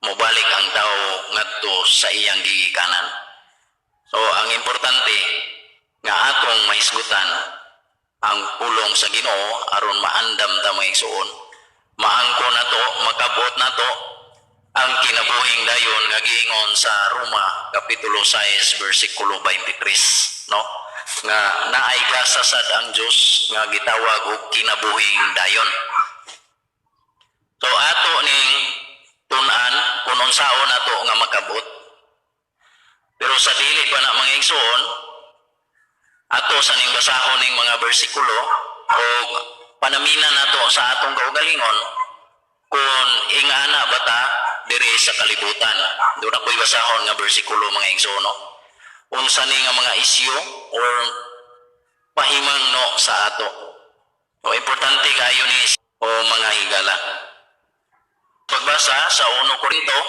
Mobalik ang tao ngadto sa iyang gigikanan. So ang importante nga atong mahisgutan ang pulong sa Ginoo aron maandam ta, mga igsuon, maangko nato, makabot nato ang kinabuhing dayon nga giingon sa Roma kapitulo 6 bersikulo 23, no, nga naay gasa sad ang Dios nga gitawag og kinabuhing dayon. So ato ning tun-an kung unsaon nato nga makabot. Pero sa dili pa na, mga igsuon, ato sa ning basahon ning mga bersikulo o panaminan nato sa atong kaugalingon kung ingana ba ta diri sa kalibutan. Doon ako'y basahon nga bersikulo, mga igsoon, no? Unsa ni nga mga isyu or pahimangno sa ato. O importante kayo ni o mga higala. Pagbasa sa 1 Korinto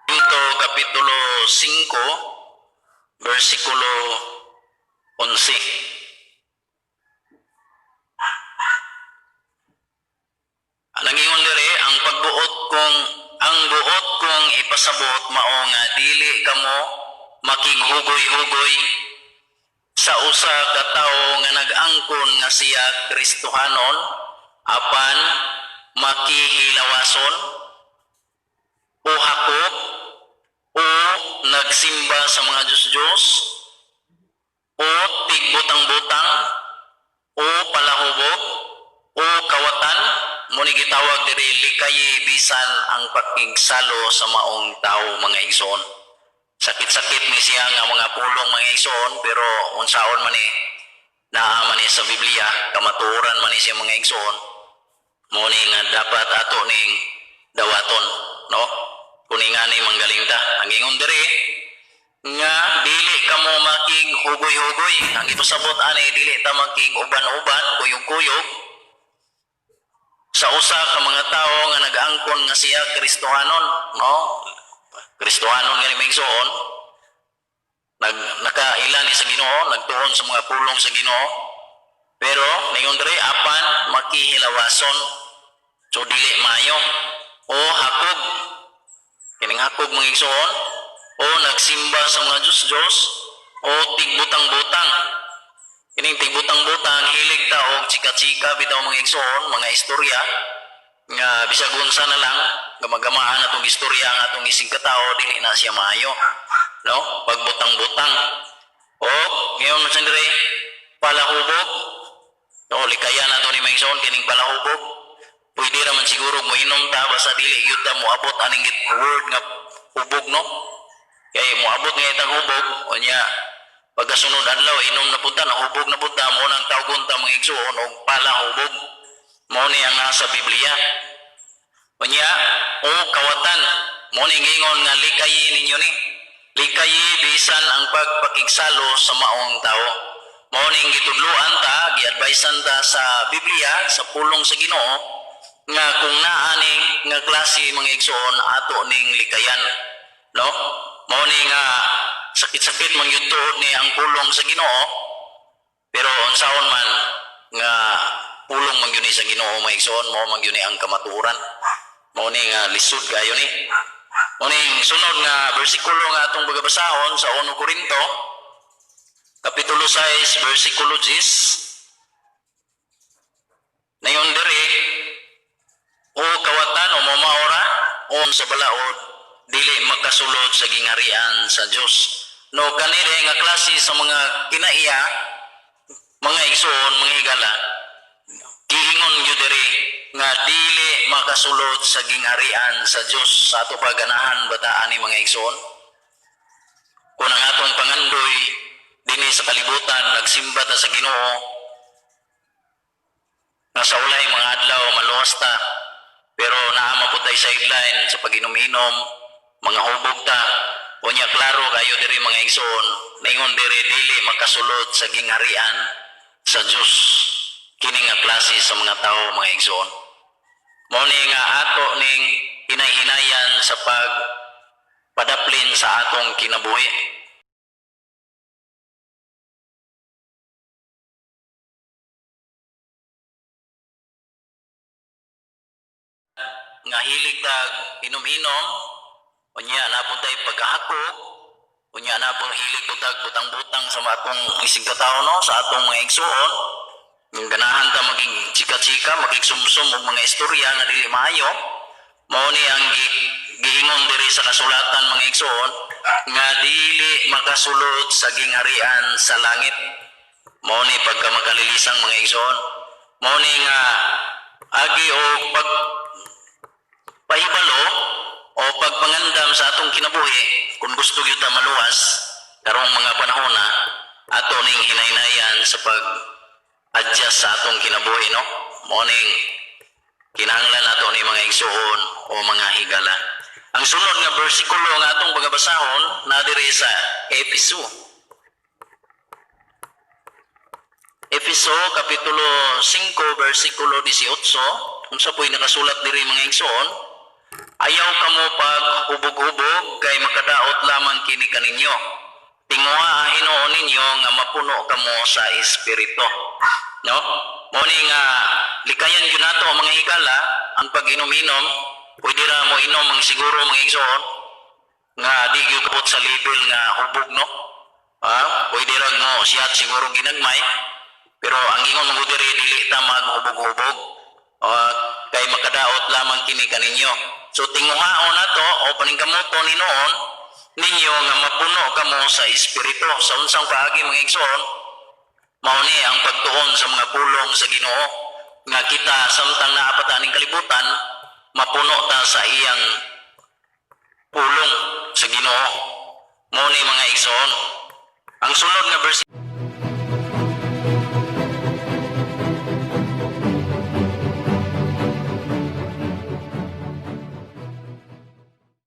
Korinto Kapitulo 5 versikulo 11. Nangingon diri ang pagbuot kong ang buot kong ipasabot mao nga dili kamo makighugoy-hugoy sa usa ka tawo nga nag-angkon nga siya Kristohanon apan makihilawason o hakog o nagsimba sa mga Diyos-Diyos o tigbutang-butang o palahubog o kawatan. Mao ni gitawag diri likayi bisan ang pakigsalo sa maong tao, mga igsoon. Sakit-sakit ni siya nga mga pulong, mga igsoon, pero unsaon man ni, naa man ni sa Biblia, kamatuoran man ni siya, mga igsoon. Mao ni nga dapat ato ning dawaton, no, kung ingani manggaling ta. Ang ingon diri nga dili kamo makig hugoy-hugoy, ang ipasabot ani dili ta makig uban-uban, kuyog-kuyog sa usa ka mga tawo nga nag-angkon nga siya Kristohanon, no? Kristohanon nga ni, mga igsoon, nakaila ni sa Ginoo, nagtuon sa mga pulong sa Ginoo, pero ningon diri apan makihilawason, so dili maayo, o hakog, kining hakog, mga igsoon, o nagsimba sa mga Diyos-Diyos o tigbutang-butang. Kining tigbutang-butang, hilig ta og chika-chika bitaw, mga igsoon, mga istorya nga bisag unsa na lang gamagamaan atong istorya ang atong isig katao, dili na siya maayo, no, pagbutang-butang. O ngayon man diri palahubog, no, likayan nato ni, mga igsoon, kining palahubog. Pwede ra man siguro moinom ta basta dili gyud ta moabot aning word nga hubog, no, kay moabot nga itang hubog, unya pagkasunod adlaw inom na pud ta, nahubog na pud ta. Mao nang tawgon ta, mga igsoon, og palahubog. Mao ni ang nasa Biblia. Unya o kawatan, mao ni gingon nga likayi ninyo ni, likayi bisan ang pagpakigsalo sa maong tao. Mao ning gitudloan ta, giadvisean ta sa Biblia, sa pulong sa Ginoo, nga kung naa ni nga klase, mga igsoon, ato ning likayan, no? Mao ni nga sakit-sakit man gyud tuod ni ang pulong sa Ginoo, pero unsaon man nga pulong man gyud ni sa Ginoo, mga igsoon, mao man gyud ni ang kamatuoran. Mao ni nga lisod kayo ni. Mao ning sunod nga bersikulo nga atong bagabasahon sa 1 Korinto kapitulo 6 bersikulo 10. Nayon diri o kawatan o mamaora o sa balaod dili makasulod sa gingharian sa Dios, no? Kanila nga klase sa mga kinaiya, mga igsoon, mga higala, giingon gyud diri nga dili makasulod sa gingharian sa Dios. Sa ato paganahan ba ta ani, mga igsoon, kung ang atong pangandoy dinhi sa kalibutan nagsimba ta sa Ginoo nga sa ulay mga adlaw maluwas ta, pero naa man pud tay sideline sa pag-inom-inom, mga hubog ta? Unya klaro kayo diri, mga igsoon, ningon diri dili makasulod sa gingharian sa Dios kini nga klase sa mga tao, mga igsoon. Mao ni nga ato ning hinay-hinayan sa pag padaplin sa atong kinabuhi. nga hilig tag inom-inom, unya naa pod tay pagkahakog, unya naa pod hilig po tag butang-butang sa atong isig katao, no, sa atong mga igsuon. Yung ganahan ta maging chika-chika, makigsumsum og mga istorya nga dili maayo, mao ni ang giingon diri sa kasulatan, mga igsuon, nga dili makasulod sa gingharian sa langit. Mao ni pagka makalilisang, mga igsuon. Mao ni nga agi o pag pahibalo o pagpangandam sa atong kinabuhi, kung gusto gyud ta maluwas karong mga panahon na ato ning hinaynayan sa pag adjust sa atong kinabuhi, no? Mao ning kinahanglan nato ni, mga igsuon o mga higala. Ang sunod nga bersikulo nga atong pagabasahon na diri sa Efeso. Efeso kapitulo 5 bersikulo 18. Unsa po'y nakasulat diri, mga igsuon? "Ayaw kamo pag hubog-hubog kay makadaot lamang kini kaninyo. Tinguha hinuon ninyo nga mapuno kamo sa Espiritu." No? Mao ni nga likayan gyud nato, mga higala, ang pag-inom-inom. Pwede ra mo inom ang siguro, mga igsoon, nga di gyud kabot sa level nga hubog, no? Ah, pwede ra mo siyat siguro ginagmay, pero ang ingon mo diri, dili ta maghubog-hubog. Ah, kay makadaot lamang kini kaninyo. So tinguhaon nato o paningkamuton hinuon ninyo nga mapuno kamo sa Espiritu. Sa unsang paagi, mga igsoon? Mao ni ang pagtuon sa mga pulong sa Ginoo nga kita samtang naa pa ta aning kalibutan, mapuno ta sa iyang pulong sa Ginoo. Mao ni, mga igsoon. Ang sunod nga bersikulo